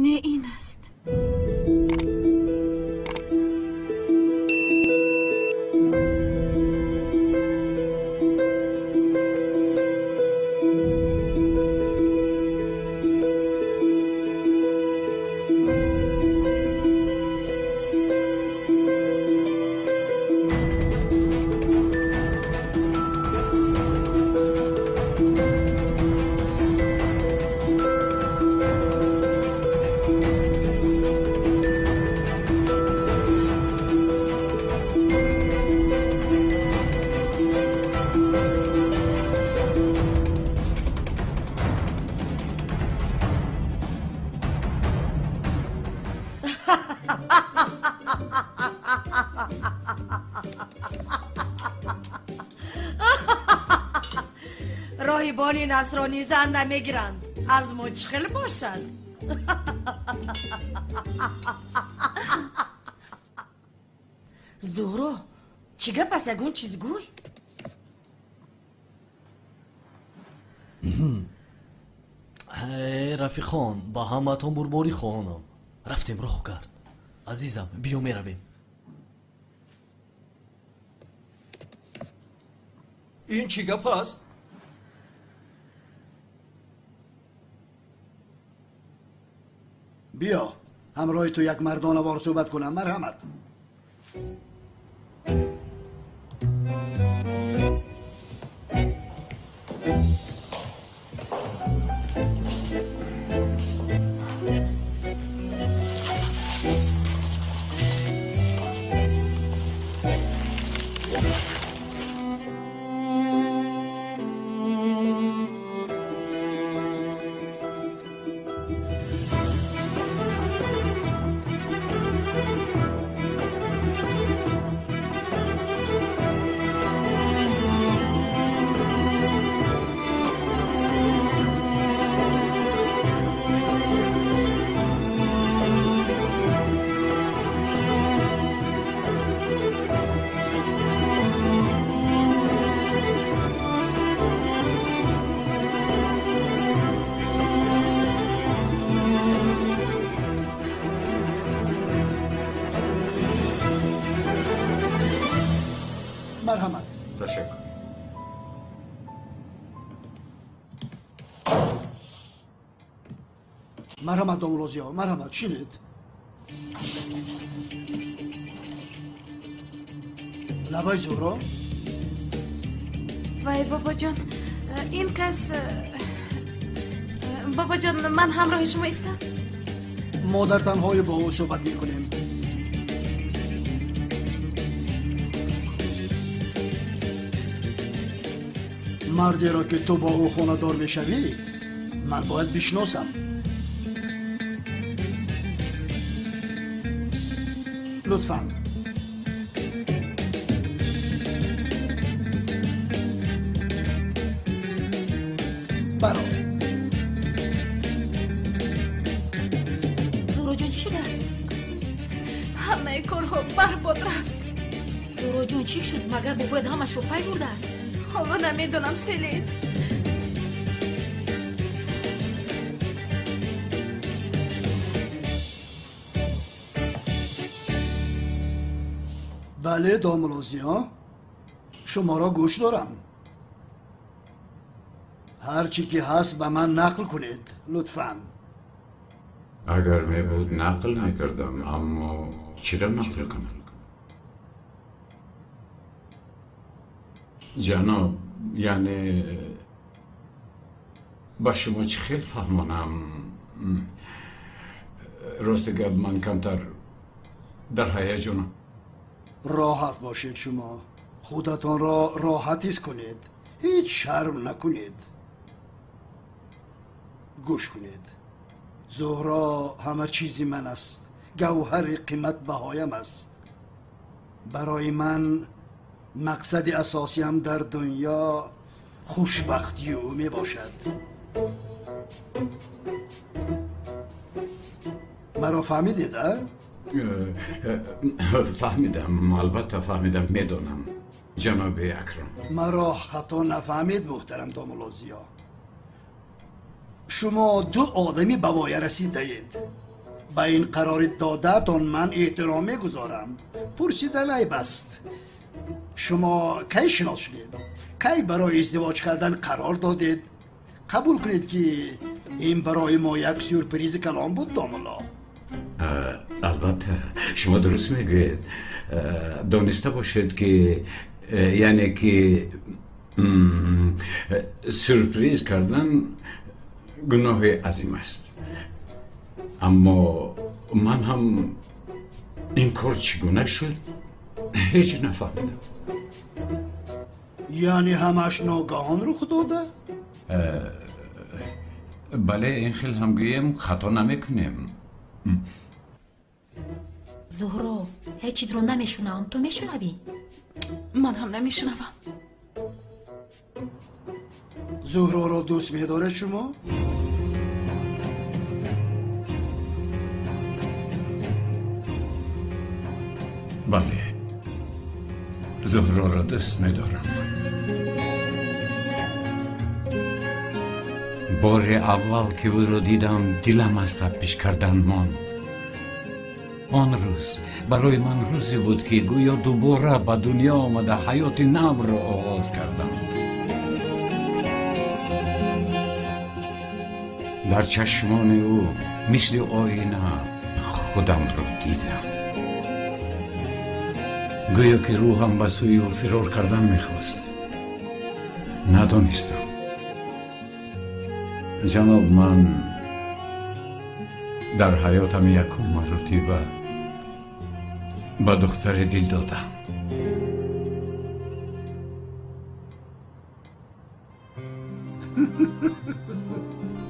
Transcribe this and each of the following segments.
Не ин аст. Роҳибони насронӣ зан намегиранд. Аз мо чӣ хел бошад? Зуҳро, чӣ гап аст? Ягон чиз гӯй. Рафиқон, ба ҳамаатон бурборӣ хоҳонам. Рафтем роҳ кард. Азизам, биё меравем. Ин чӣ гап аст? Биё, ҳамроҳи ту як мардонавор суҳбат кунам. Марҳамат. Марҳамат. Ташаккур. Марҳамат, домулозиё, марҳамат, шинед. Лабай, Зуҳро. Вай, бобоҷон, ин кас, бобоҷон, ман ҳамроҳи шумо истам. Мо дар танҳоӣ бо ӯ суҳбат мекунем. Мардеро ки ту бо ӯ хонадор мешавӣ, ман бояд бишносам. Лутфан. Баро. Зуҳроҷон, чӣ шудааст? Ҳамаи корҳо барбод рафт. Зуҳроҷон, чӣ шуд? Магар бобоят ҳамашро пай бурдааст? Ҳоло намедонам, Селин. Бале, домулозиё, шуморо гӯш дорам. Ҳар чӣ ки ҳаст ба ман нақл кунед, лутфан. Агар мебуд, нақл мекардам, аммо чиро нақл кунам? Ҷаноб, яъне ба шумо чӣ хел фаҳмонам? Рости гап, ман камтар дар ҳаяҷонам. Роҳат бошед шумо. Худатонро роҳат ҳис кунед. Ҳеҷ шарм накунед. Гӯш кунед. Зуҳро ҳама чизи ман аст. Гавҳари қиматбаҳоям аст. Барои ман мақсади асосиям дар дунё хушбахтии ӯ мебошад. Маро фаҳмидед, а? Фаҳмидам, албатта фаҳмидам, медонам, ҷаноби Акрам. Маро хато нафаҳмед, муҳтарам домулозиё. Шумо ду одами ба воя расидаед. Ба ин қарори додаатон ман эҳтиром мегузорам. Пурсидан айб аст. Шумо кай шинос шудед? Кай барои издивоҷ кардан қарор додед? Қабул кунед, ки ин барои мо як сюрпризи калон буд, домулло. Албатта, шумо дуруст мегӯед. Дониста бошед, ки яъне ки сюрприз кардан гуноҳи азим аст. Аммо ман ҳам ин кор чӣ гуна шуд, ҳеҷ нафаҳмидам. Яъне ҳамаш ногаҳон рух дода? Бале, ин хел ҳам гӯем хато намекунем. Зуҳро, ҳеҷ чизро намешунавам. Ту мешунавӣ? Ман ҳам намешунавам. Зуҳроро дӯст медоред шумо? Бале, Зуҳроро дӯст медорам. Бори аввал ки ӯро дидам, дилам аз тапиш кардан монд. Он рӯз барои ман рӯзе буд, ки гӯё дубора ба дунё омада ҳаёти навро оғоз кардам. Дар чашмони ӯ мисли оина худамро дидам. Гӯё ки рӯҳам ба сӯи ӯ фирор кардан мехост. Надонистам. Ҷаноб, ман дар ҳаётам якум маротиба ба духтаре дил додам.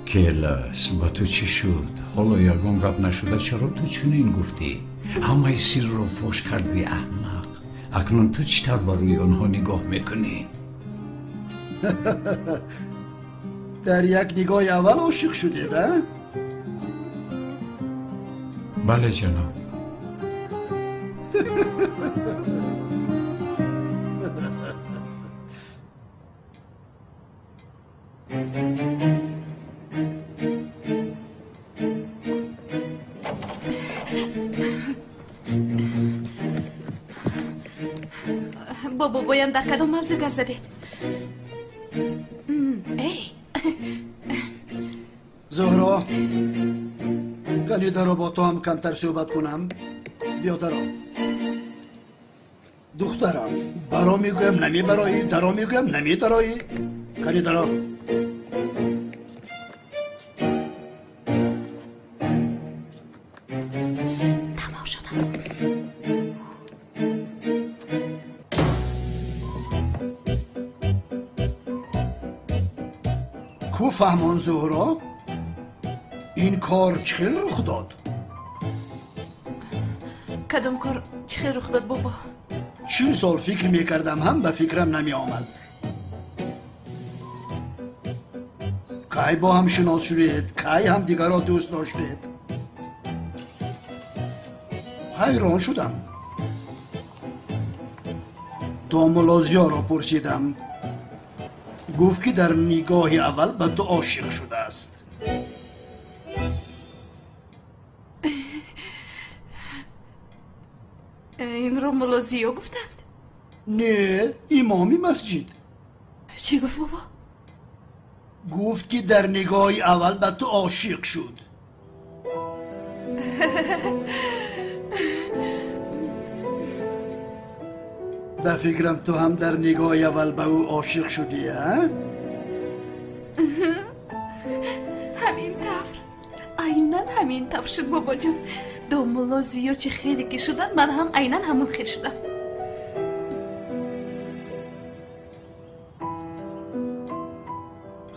Келас, ба ту чӣ шуд? Ҳоло ягон гап нашуда, чаро ту чунин гуфтӣ? Ҳамаи сирро фош кардӣ, аҳмақ. Акнун ту чӣ тавр ба рӯи онҳо нигоҳ мекунӣ? Дар як нигоҳи аввал ошиқ шудед, а? Бале, ҷаноб. Бо бобоям дар кадом мавзӯъ гап задед? Эй! Зуҳро, кани даро бо ту ҳам камтар суҳбат кунам. Биё даро. Духтарам, баро мегӯям намебароӣ, даро мегӯям намедароӣ. Кани даро. Тамом шудам. Ку фаҳмон, Зуҳро, ин кор чӣ хел рух дод? Кадом кор чӣ хел рух дод, бобо? 40 сол фикр мекардам, ҳам ба фикрам намеомад. Кай бо ҳам шинос шудед, кай ҳамдигарро дӯст доштед? Ҳайрон шудам. Домулло Зиёро пурсидам. Гуфт, ки дар нигоҳи аввал ба ту ошиқ шудааст. Инро мулло Зиё гуфтанд? Не, имоми масҷид. Чӣ гуфт, бобо? Гуфт, ки дар нигоҳи аввал ба ту ошиқ шуд. Ба фикрам, ту ҳам дар нигоҳи аввал ба ӯ ошиқ шудӣ, а? Ҳамин тавр, айнан ҳамин тавр шуд, бобоҷон. Домулло Зиё чӣ хеле ки шуданд, ман ҳам айнан ҳамон хел шудам.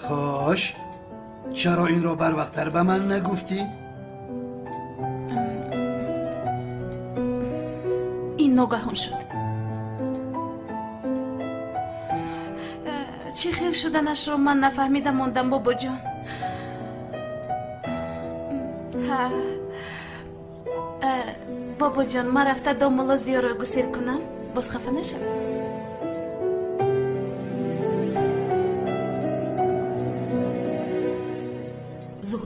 Хош, чаро инро барвақттар ба ман нагуфтӣ? Ин ногаҳон шуд. Чӣ хел шуданашро ман нафаҳмида мондам, бобоҷон. Ҳа, бобоҷон, ман рафта домулло Зиёро гусел кунам, боз хафа нашавад.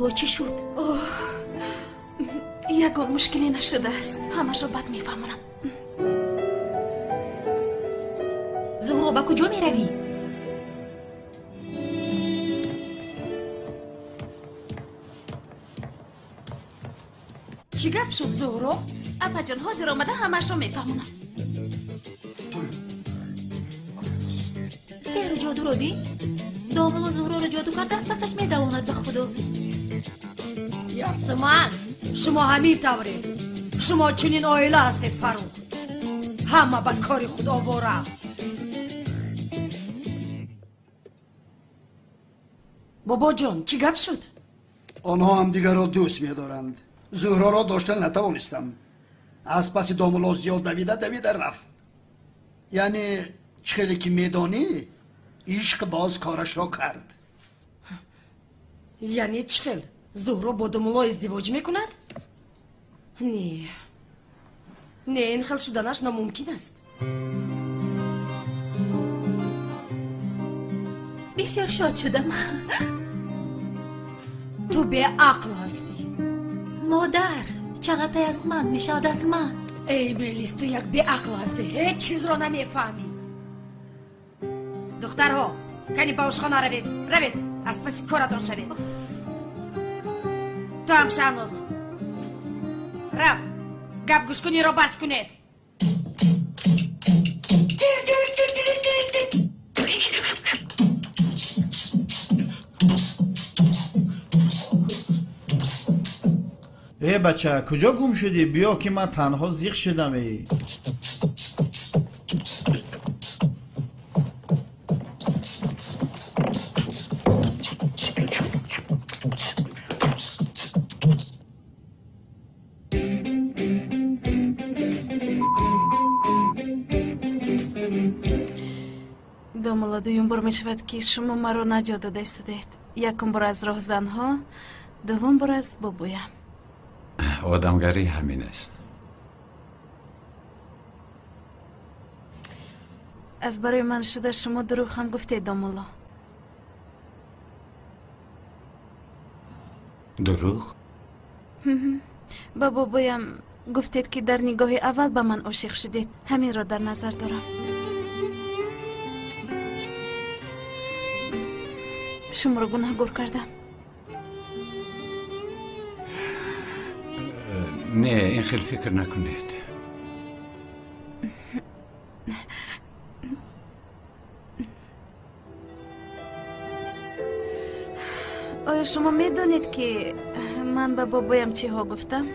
Зуҳро чӣ шуд? Ягон мушкиле нашудааст, ҳамашро бад мефаҳмонам. Зуҳро, ба куҷо меравӣ? Чӣ гап шуд, Зуҳро? Апаҷон, ҳозир омада ҳамашро мефаҳмонам. Сеҳру ҷодуро бин. Домулло Зуҳроро ҷоду карда, аз пасаш медавонад ба худо. Ясман, шумо ҳамин тавред. Шумо чунин оила ҳастед, Фаррух. Ҳама ба кори худ овора. Бобоҷон, чӣ гап шуд? Онҳо ҳамдигарро дӯст медоранд. Зуҳроро доштан натавонистам. Аз паси домулло зиёд давида давида рафт. Яъне чӣ хеле ки медонӣ, ишқ боз корашро кард. Яъне чӣ хел? Зуҳро бо домулло издивоҷ мекунад? Не, не, ин хел шуданаш номумкин аст. Бисёр шод шудам. Ту беақл ҳастӣ. Модар, чағатай аз ман мешавад, аз ман. Эй Мелис, ту як беақл ҳастӣ, ҳеҷ чизро намефаҳмӣ. Духтарҳо, кани ба ошхона равед, равед, аз паси коратон шавед. Ту ҳам, Шаҳноз, рав, гап гӯшкуниро бас кунед. Э бача, куҷо гум шудӣ? Биё, ки ман танҳо зиқ шудам. Э Домулло, дуюм бор мешавад, ки шумо маро наҷот дода истодаед. Якум бор аз роҳзанҳо, дуввум бор аз бобоям. Одамгарӣ ҳамин аст. Аз барои ман шуда шумо дурӯғ ҳам гуфтед, домулло. Дурӯғ? Ба бобоям гуфтед, ки дар нигоҳи аввал ба ман ошиқ шудед. Ҳаминро дар назар дорам. Шуморо гунаҳгор кардам. Не, ин хел фикр накунед. Оё шумо медонед, ки ман ба бобоям чиҳо гуфтам?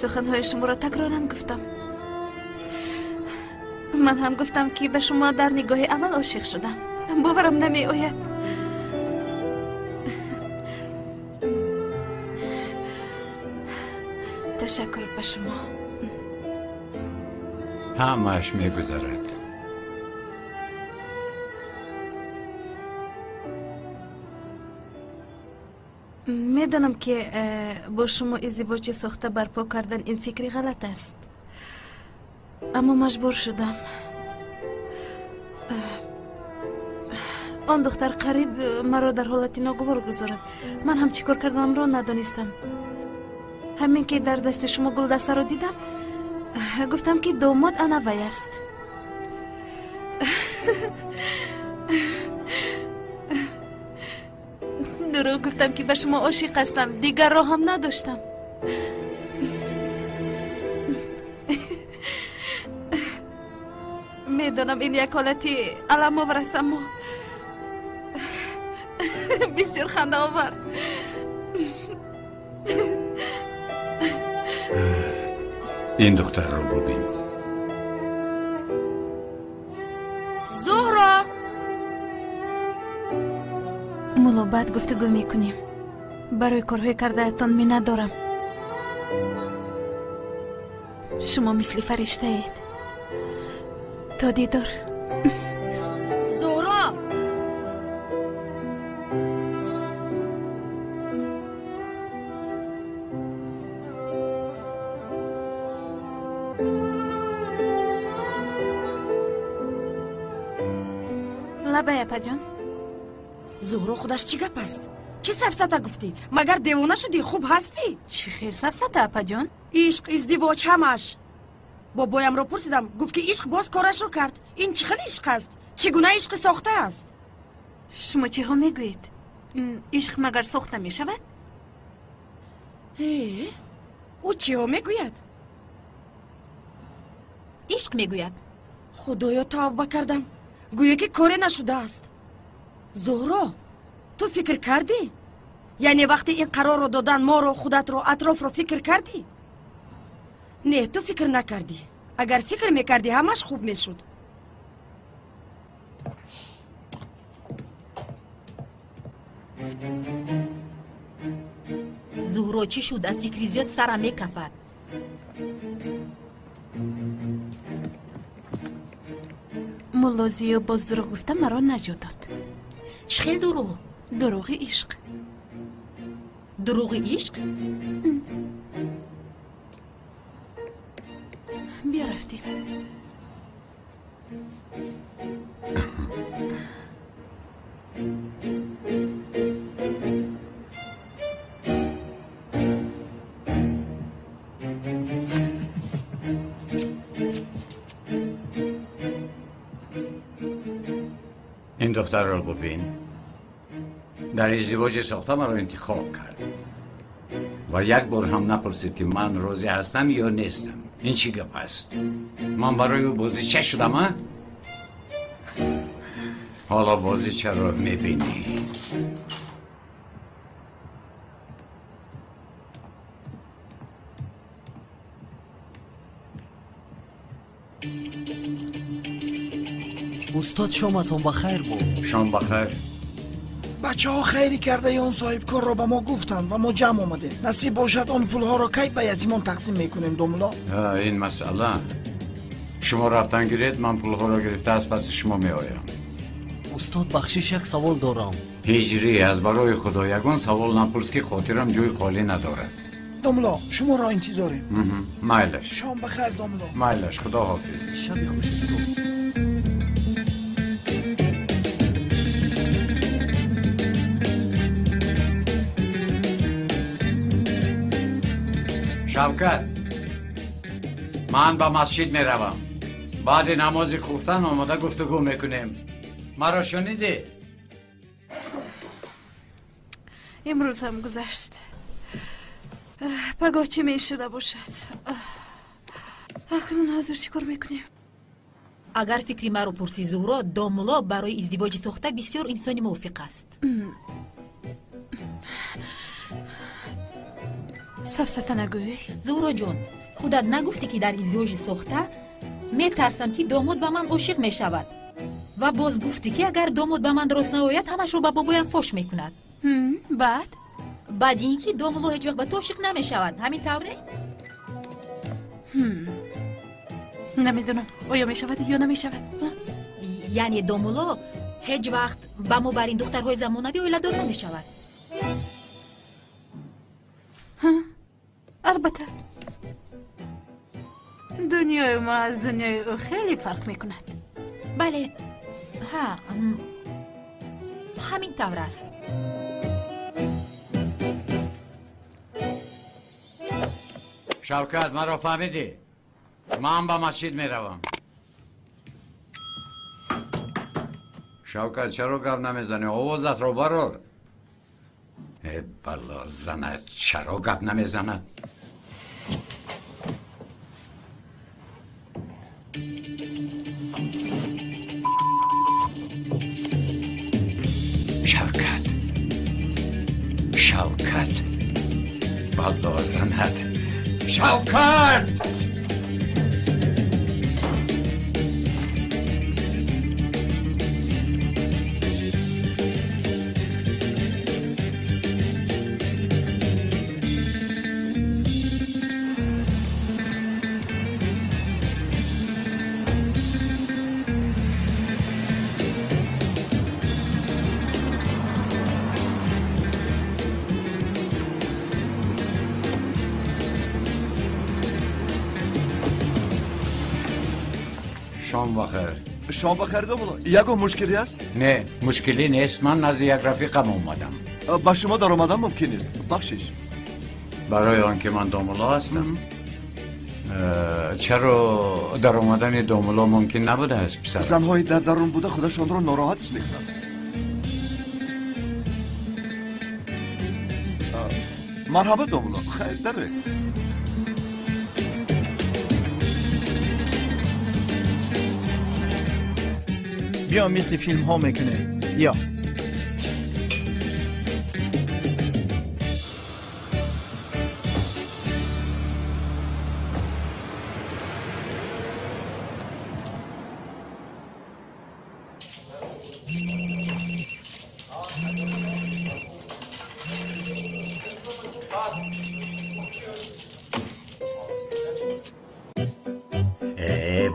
Суханҳои шуморо такроран гуфтам. Ман ҳам гуфтам, ки ба шумо дар нигоҳи аввал ошиқ шудам. Боварам намеояд. Ташаккур ба шумо. Ҳамааш мегузарад. Медонам, ки бо шумо издивоҷи сохта барпо кардан ин фикри ғалат аст, аммо маҷбур шудам. Он духтар қариб маро дар ҳолати ногувор гузорад. Ман ҳам чӣ кор карданамро надонистам. Ҳамин ки дар дасти шумо гулдастаро дидам, гуфтам, ки домод ана вай аст. Дурӯғ гуфтам, ки ба шумо ошиқ ҳастам. Дигар роҳам надоштам. Медонам, ин як ҳолати аламовар аст, аммо бисёр хандаовар. Ин духтарро бубин. Зуҳро! Мулло, баъд гуфтугӯ мекунем. Барои корҳои кардаатон миннат дорам. Шумо мисли фариштаед. То дидор. Зуҳро! Лабай, апаҷон. Зуҳро худаш чӣ гап аст? Чӣ сафсата гуфтӣ? Магар девона шудӣ? Хуб ҳастӣ? Чӣ хел сафсата, апаҷон? Ишқ, издивоҷ, ҳамаш. Бобоямро пурсидам, гуфт ки ишқ боз корашро кард. Ин чӣ хел ишқ аст? Чӣ гуна ишқи сохта аст? Шумо чиҳо мегӯед? Ишқ магар сохта мешавад? Ӯ чиҳо мегӯяд? Ишқ мегӯяд. Худоё, тавба кардам. Гӯё ки коре нашудааст. Зуҳро, ту фикр кардӣ? Яъне вақте ин қарорро додан моро, худатро, атрофро фикр кардӣ? Не, ту фикр накардӣ. Агар фикр мекардӣ, ҳамаш хуб мешуд. Зуҳро, чӣ шуд? Аз фикри зиёд сарам мекафад. Мулло Зиё боз дурӯғ гуфта маро наҷот дод. Чӣ хел дурӯғ? Дурӯғи ишқ. Дурӯғи ишқ? Биё рафтем. این دختر را ببین. در ازدواج ساخته مرا انتخاب کرد و یک بار هم نپرسید که من راضی هستم یا نیستم. این چی گپ است؟ من برای او بازیچه شدم؟ ها؟ حالا بازیچه را میبینی. Устод, шоматон ба хайр буд. Шом ба хайр. Бачаҳо хайри кардаи он соҳибкорро ба мо гуфтанд ва мо ҷамъ омадем. Насиб бошад, он пулҳоро кай ба ятимон тақсим мекунем, домулло? Ин масъала. Шумо рафтан гиред, ман пулҳоро гирифта аз паси шумо меоям. Устод, бахшиш, як савол дорам. Ҳиҷрӣ, аз барои худо ягон савол напурс ки хотирам ҷои холӣ надорад. Домулло, шуморо интизорем. Майлаш. Шом ба хайр, домулло. Майлаш, худо ҳофиз. Шаби хуш, устод. Шавкат, ман ба масҷид меравам. Баъди намози хуфтан омода гуфтугӯ мекунем. Маро шунидӣ? Имрӯз ҳам гузашт. Пагоҳ чӣ мешуда бошад? Акнун ҳозир чӣ кор мекунем? Агар фикри маро пурсӣ, Зуҳро, домулло барои издивоҷи сохта бисёр инсони мувофиқ аст. Сафсата нагӯй. Зуҳроҷон, худат нагуфтӣ ки дар издивоҷи сохта метарсам ки домод ба ман ошиқ мешавад. Ва боз гуфтӣ ки агар домод ба ман рост наояд, ҳамашро ба бобоям фош мекунад. Баъд? Баъд ин ки домулло ҳеҷ вақт ба ту ошиқ намешавад. Ҳамин тавр не? Намедонам, оё мешавад ё намешавад. Яъне домулло ҳеҷ вақт ба мо бар ин духтарҳои замонавӣ оиладор намешавад. Албатта, дунёи мо аз дунёи ӯ хеле фарқ мекунад. Бале, ҳа, ҳамин тавр аст. Шавкат, маро фаҳмидӣ? Ман ба масҷид меравам. Шавкат, чаро гап намезанӣ? Овозатро барор. Э, бало занад, чаро гап намезанад? Шавкат, Шавкат, бало занад, Шавкат! Шом бахайр. Шом бахайр домулло. Ягон мушкилӣ аст? Не, мушкилӣ нест. Ман назди як рафиқам омадам. Ба шумо даромадан мумкин нест. Бахшиш. Барои он ки ман домулло ҳастам. Чаро даромадани домулло мумкин набудааст, писарам? Занҳои дар дарун буда худашонро нороҳат ҳис мекунанд. Марҳабо домулло. Хайр, даре. Биё мисли филмҳо мекунем. Ё.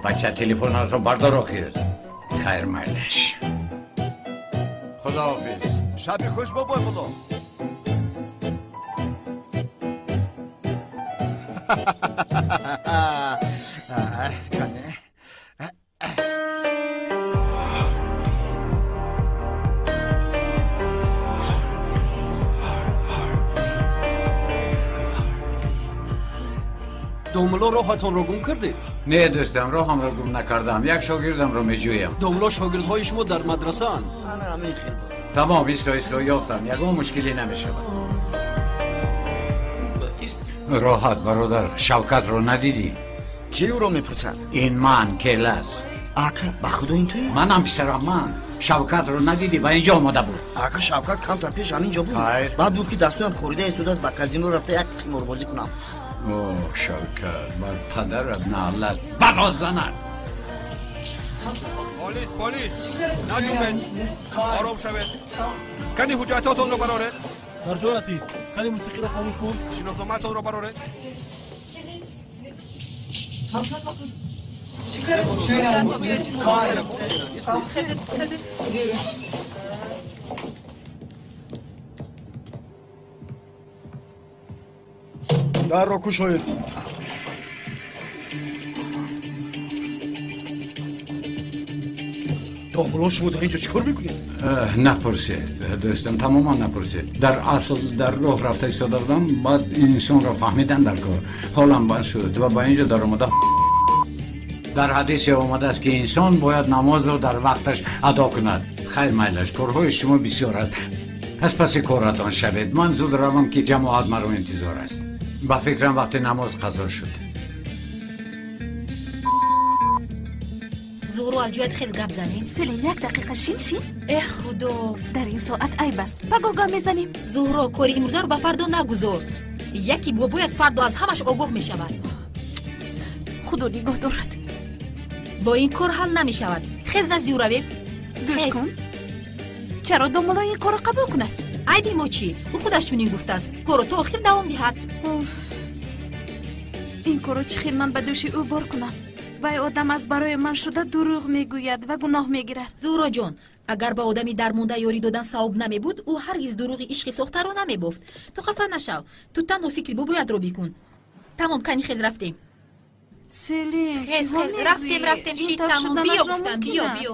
Бача телефонатро бардор охир. Хайр майлаш. Худоҳофиз. Шаби хуш бобой мулло. Домулло, роҳатонро гум кардед? Не дӯстам, роҳамро гум накардам. Як шогирдамро меҷӯям. Домулло, шогирдҳои шумо дар мадрасаанд. Тамом, исто, исто, ёфтам. Ягон мушкилӣ намешавад. Роҳат, бародар, Шавкатро надидӣ? Ки ӯро мепурсад? Ин ман, Келас. Ака, ба худо ин туӣ? Манам писарам, ман. Шавкатро надидӣ, ба инҷо омада буд. Ака, Шавкат камтар пеш ҳамин ҷо буд. Баъд гуфт ки дастуям хорида истодааст, ба казино рафта як қиморбозӣ кунам. О, Шавкат, бар падарат наълат бало занад. Полис, полис, наҷунбед, ором шавед. Кани ҳуҷҷатҳотонро бароред. Дар ҷоят ист. Кани мусиқиро хомӯш кун. Шиносномаатонро бароред. Дарро кушоед. Домулло, шумо дар ин ҷо чӣ кор мекунед? Напурсед, дӯстам, тамоман напурсед. Дар асл дар роҳ рафта истода будам, баъд инсонро фаҳмидан дар кор. Ҳолам бад шуд ва ба ин ҷо даромада. Дар ҳадисе омадааст ки инсон бояд намозро дар вақташ адо кунад. Хайр майлаш, корҳои шумо бисёр аст. Аз паси коратон шавед. Ман зуд равам ки ҷамоат маро интизор аст. Ба фикрам вақти намоз қазо шуд. Зуҳро, аз ҷоят хез гап занем. Селин, як дақиқа шин, шин. Эҳ, худо, дар ин соат айб аст. Пагоҳ гап мезанем. Зуҳро, кори имрӯзаро ба фардо нагузор. Яке бобоят фардо аз ҳамаш огоҳ мешавад. Худо нигоҳ дорад. Бо ин кор ҳал намешавад. Хез назди ӯ равем. Гӯш кун, чаро домулло ин корро қабул кунад? Айби мо чӣ? Ӯ худаш чунин гуфтааст. Корро то охир давом диҳад. Ин корро чӣ хел ман ба дӯши ӯ бор кунам? Вай одам аз барои ман шуда дурӯғ мегӯяд ва гуноҳ мегирад. Зуҳроҷон, агар ба одами дармонда ёрӣ додан савоб намебуд, ӯ ҳаргиз дурӯғи ишқи сохтаро намебофт. Ту хафа нашав. Ту танҳо фикри бобоятро бикун. Тамом, кани хез рафтем. Селин, хез, хез, рафтем, рафтем, шид, тамом, биё гуфтам, биё, биё.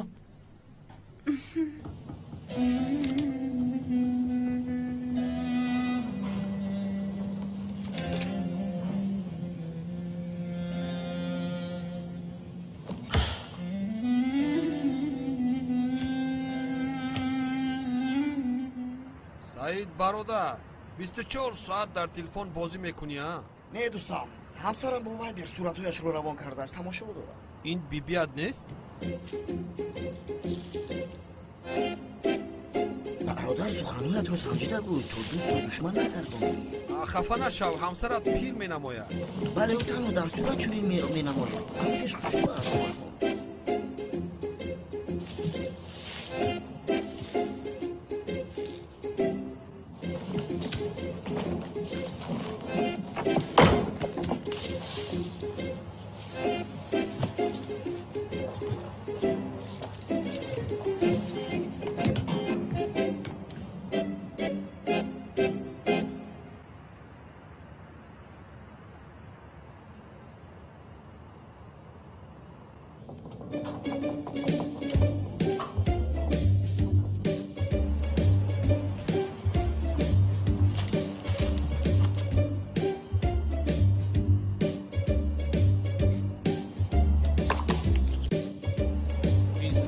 Саид бародар, 24 соат дар телефон бозӣ мекунӣ, а? Не дӯстам, ҳамсарам бо вайбер суратҳояшро равон кардааст, тамошо дорам. Ин бибият нест? Бародар, суханҳоятро санҷида гӯй, то дӯстро душман нагардонӣ. Хафа нашав, ҳамсарат пир менамояд. Бале, ӯ танҳо дар сурат чунин менамояд. Аз пеш хушбӯ аст, бовар кун.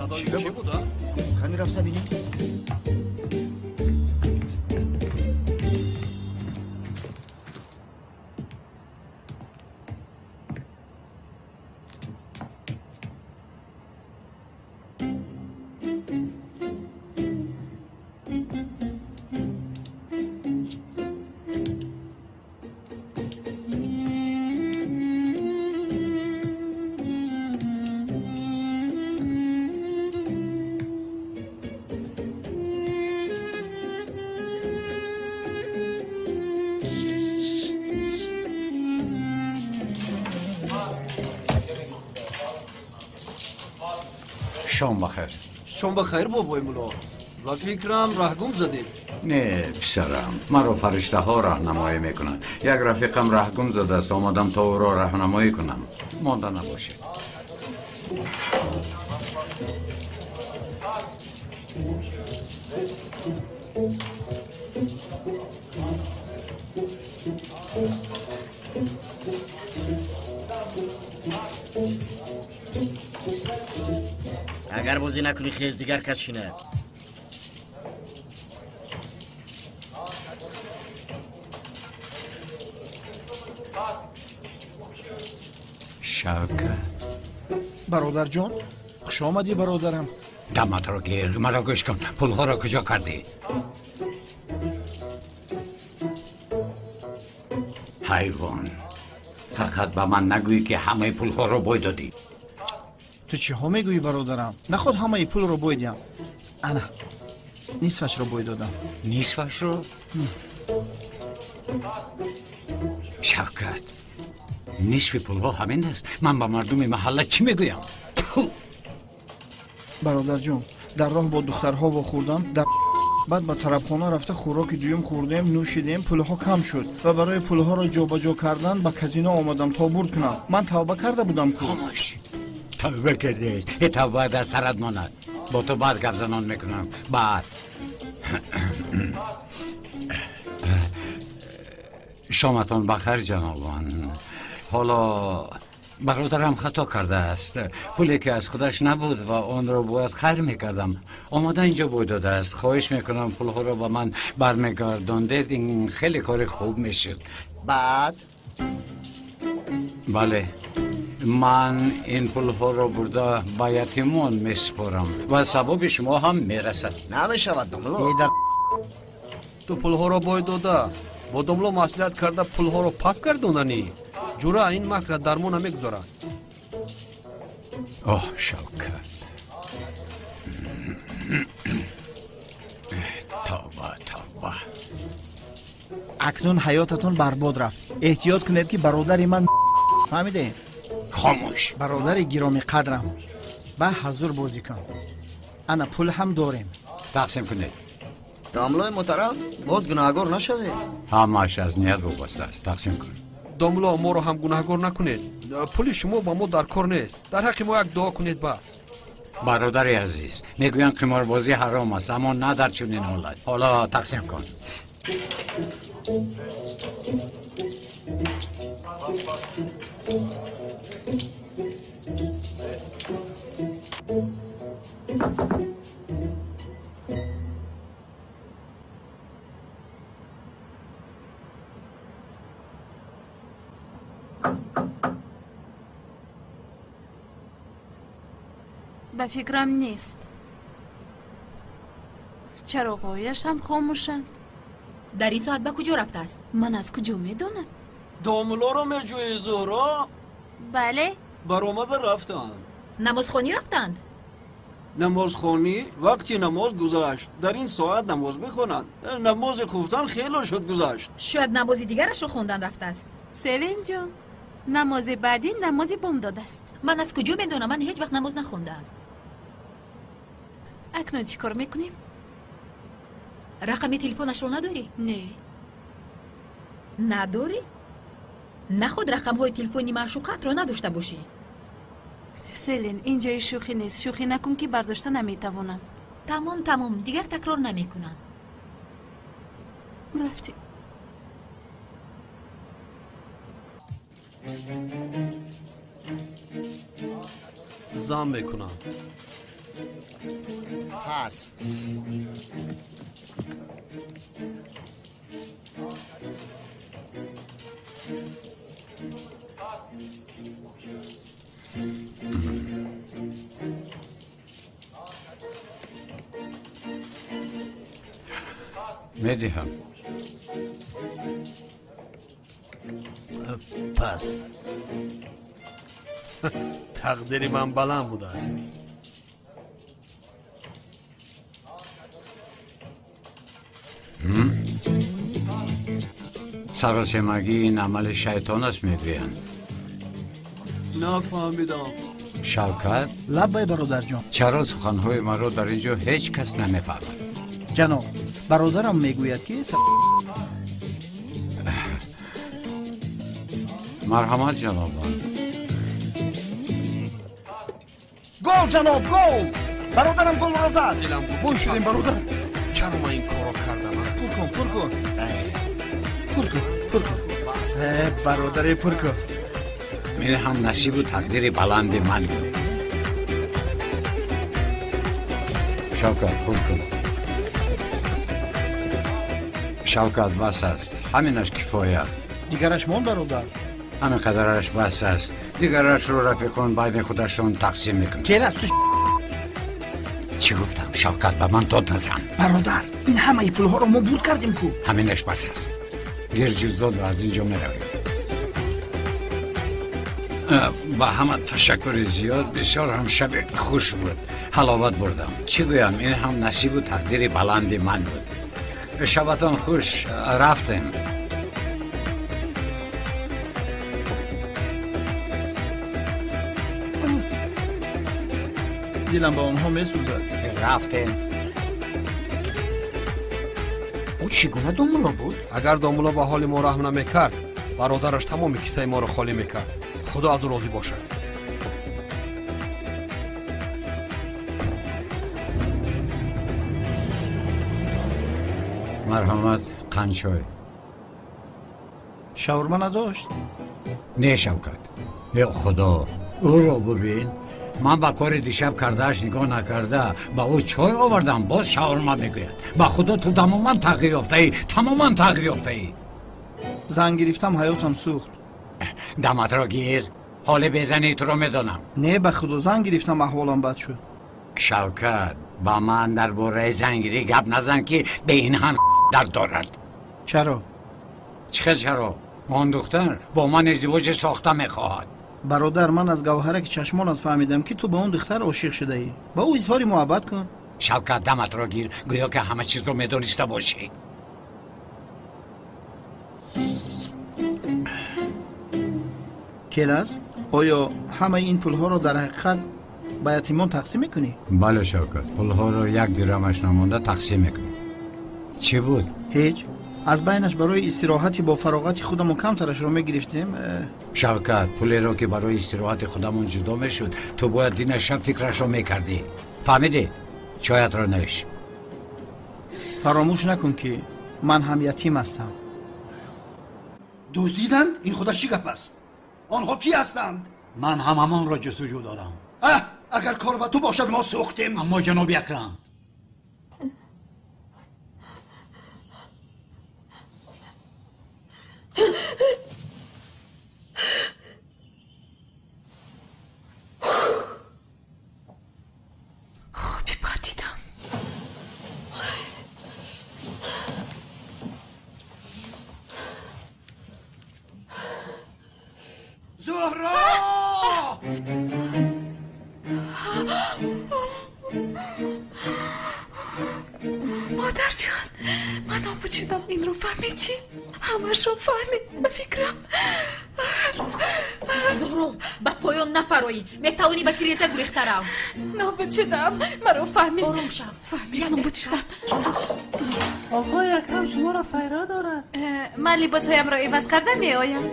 Садои чӣ буд, а? Кани рафта бинем. Шом бахайр. Шом бахайр, бобои мулло. Ба фикрам, раҳгум задед. Не, писарам, маро фариштаҳо раҳнамоӣ мекунанд. Як рафиқам раҳгум задааст, омадам то ӯро раҳнамоӣ кунам. Монда набошед. Агар бозӣ накунӣ, хез, дигар кас шинад. Шавкат. Бародарҷон, хуш омадӣ, бародарам. Даматро гир, маро гӯш кун. Пулҳоро куҷо кардӣ? Ҳайвон, фақат ба ман нагӯӣ, ки ҳамаи пулҳоро бой додӣ. Ту чиҳо мегӯӣ, бародарам? Наход ҳамаи пулро бой диҳам. Ана, нисфашро бой додам. Нисфашро? Шавкат, нисфи пулҳо ҳамин аст. Ман ба мардуми маҳалла чӣ мегӯям? Бародарҷон, дар роҳ бо духтарҳо вохӯрдам. Баъд ба тарабхона рафта хӯроки дуюм хӯрдем, нӯшидем, пулҳо кам шуд ва барои пулҳоро ҷобаҷо кардан ба казино омадам то бурд кунам. Ман тавба карда будам ку. Хомӯш! Тавба кардааст. Э, тавба дар сарат монад. Бо ту баъд гапзанон мекунам. Баъд. Шоматон бахайр, ҷанобон. Ҳоло бародарам хато кардааст. Пуле ки аз худаш набуд ва онро бояд хайр мекардам, омада инҷо бой додааст. Хоҳиш мекунам, пулҳоро ба ман бармегардондед, ин хеле кори хуб мешуд. Баъд? Бале, ман ин пулҳоро бурда ба ятимон месупорам ва савоби шумо ҳам мерасад. Намешавад, домло. Ту пулҳоро бой дода, бо домло маслиҳат карда пулҳоро пас гардонданӣ? Ҷура, ин макра дар мо намегузорад. Оҳ, Шавкат, тавба, тавба. Акнун ҳаётатон барбод рафт. Эҳтиёт кунед, ки бародари ман, фаҳмиде? Хомӯш! Бародари гиромиқадрам, ба ҳазур бозӣ кун. Ана, пул ҳам дорем. Тақсим кунед. Домлои муҳтарам, боз гунаҳгор нашавед. Ҳамааш аз ният вобаста аст. Тақсим кун. Домло, моро ҳам гунаҳгор накунед. Пули шумо ба мо дар кор нест. Дар ҳаққи мо як дуо кунед, бас. Бародари азиз, мегӯянд қиморбозӣ ҳаром аст, аммо на дар чунин ҳолат. Ҳоло тақсим кун. Ба фикрам, нест. Чароғҳояш ҳам хомӯшанд. Дар ин соат ба куҷо рафтааст? Ман аз куҷо медонам? Домулоро меҷӯӣ, Зуҳро? Бале. Баромада рафтанд. Намозхонӣ рафтанд? Намозхонӣ? Вақти намоз гузашт. Дар ин соат намоз мехонанд? Намози хуфтан хело шуд гузашт. Шояд намози дигарашро хондан рафтааст. Селинҷон, намози баъдӣ намози бомдод аст. Ман аз куҷо медонам? Ман ҳеҷ вақт намоз нахондаам. Акнун чӣ кор мекунем? Рақами телефонашро надорӣ? Не. Надорӣ? Наход рақамҳои телефони маъшуқаатро надошта бошӣ. Селин, ин ҷои шӯхӣ нест. Шӯхӣ накун, ки бардошта наметавонам. Тамом, тамом, дигар такрор намекунам. Рафтем. Зан мекунам. Пас. Медиҳам. Пас. Тақдири ман баланд будааст. Саросемагӣ ин амали шайтон аст, мегӯянд. Нафаҳмидам. Шавкат? Лаббай, бародарҷон. Чаро суханҳои маро дар ин ҷо ҳеҷ кас намефаҳмад? Ҷаноб, бародарам мегӯяд ки Марҳамат, ҷанобон. Гол, ҷаноб, гол! Бародарам голро зад. Дилам гуфт. Бой шудем, бародар. Чаро ман ин корро кардам? Пур кун, пур кун. Пур кун, пур кун. Бародаре, пур кун. Ин ҳам насибу тақдири баланди ман буд. Шавкат, пур кун. Шавкат, бас аст. Ҳаминаш кифоя. Дигараш мон, бародар. Ҳамин қадараш бас аст. Дигарашро рафиқон байни худашон тақсим мекунанд. Кел аз ту. Чӣ гуфтам? Шавкат, ба ман дод назан. Бародар, ин ҳамаи пулҳоро мо бурд кардем ку. Ҳаминаш бас аст. Гир ҷуздонро, аз ин ҷо меравем. Ба ҳама ташаккури зиёд. Бисёр ҳам шаби хуш буд. Ҳаловат бурдам. Чӣ гӯям, ин ҳам насибу тақдири баланди ман буд. Шабатон хуш, рафтем. Дилам ба онҳо месӯзад. Рафтем. Ӯ чӣ гуна домулло буд? Агар домулло ба ҳоли мо раҳм намекард, бародараш тамоми кисаи моро холӣ мекард. Худо аз ӯ розӣ бошад. Марҳамат, қандчой. Шаурма надошт? Не, Шавкат. Э Худо, ӯро бубин. Ман ба кори дишаб кардааш нигоҳ накарда ба ӯ чой овардам, боз шаурма мегӯяд. Ба Худо, ту тамоман тағйир ёфтаӣ, тамоман тағйир ёфтаӣ. Зан гирифтам, ҳаётам сӯхт. Даматро гир, ҳоле безани туро медонам. Не, ба Худо, зан гирифтам, аҳволам бад шуд. Шавкат, ба ман дар бораи зангирӣ гап назан, ки бе ин ҳам дард дорад. Чаро? Чӣ хел чаро? Он духтар бо ман издивоҷи сохта мехоҳад. Бародар, ман аз гавҳараки чашмонат фаҳмидам, ки ту ба он духтар ошиқ шудаӣ. Ба ӯ изҳори муҳаббат кун. Шавкат, даматро гир, гӯё ки ҳама чизро медониста бошӣ. Келас, оё ҳамаи ин пулҳоро дар ҳақиқат ба ятимон тақсим мекунӣ? Бале, Шавкат, пулҳоро як дирамаш намонда тақсим мекунам. Чӣ буд? Ҳеҷ. Аз байнаш барои истироҳати бо фароғати худамон камтарашро мегирифтем. Шавкат, пулеро ки барои истироҳати худамон ҷудо мешуд, ту бояд дина шаб фикрашро мекардӣ. Фаҳмидӣ? Чоятро нӯш. Фаромӯш накун, ки ман ҳам ятим ҳастам. Дуздиданд? Ин худаш чӣ гап аст? Онҳо кӣ ҳастанд? Ман ҳам ҳамонро ҷустуҷӯ дорам. Аҳ, агар кор ба ту бошад, мо сӯхтем. Аммо ҷаноби Акрам. Хоби бад дидам. Зуҳро! Модарҷон, ман нобуд шудам. Инро фаҳмид чӣ? Ҳамашро фаҳмид, ба фикрам. Зуҳро, ба поён нафароӣ. Метавонӣ ба тиреза гурехта рав. Нобуд шудам, маро фаҳмид. Ором шав. Фаҳмид, нобуд шудам. Оқои Акрам шуморо файро дорад. Ман либосҳоямро иваз карда меоям.